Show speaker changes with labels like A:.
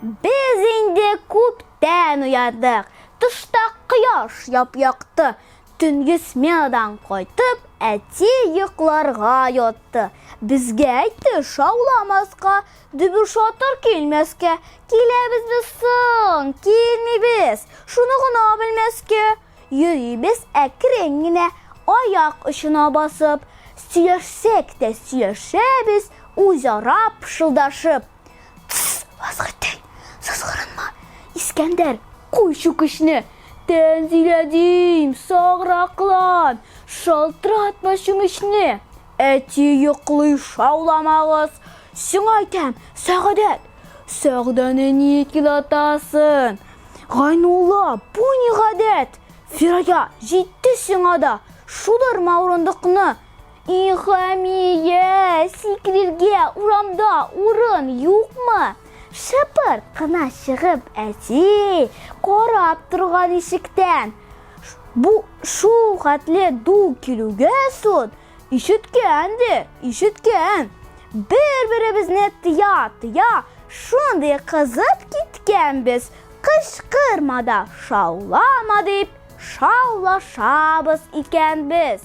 A: Без инде күптән уяндык. Тышта кояш яп-якты. Төнге сменадан кайтып, әти йокларга ятты. Безгә әйтте шауламаска, дөбер-шатыр килмәскә. Киләбез без соң, килмибез, шуны гына белмәскә. Йөрибез әкрен генә, аяк очына басып. Сөйләшсәк тә сөйләшәбез, үзара пышылдашып. Тсс, Вазгытдин, сызгырынма. Искәндәр, куй чүкечне. Тәнзилә дим, саграк кылан, шалтыратма чүмечне. Әти йоклый, шауламагыз. Сиңа әйтәм, Сәгадәт. Сәгъдәне ник елатасың? Гайнулла, бу ни гадәт? Фирая, җитте сиңа да. Шудырма урындыкны. И Хамия, сикерергә урамда урын юкмы? Шыпырт кына чыгып әти карап торган ишектән. Бу шул хәтле ду килүгә сон ишеткән дә, ишеткән. Бер-беребезне тыя-тыя шундый кызып киткәнбез, кычкырма да, шаулама дип шаулашабыз икәнбез.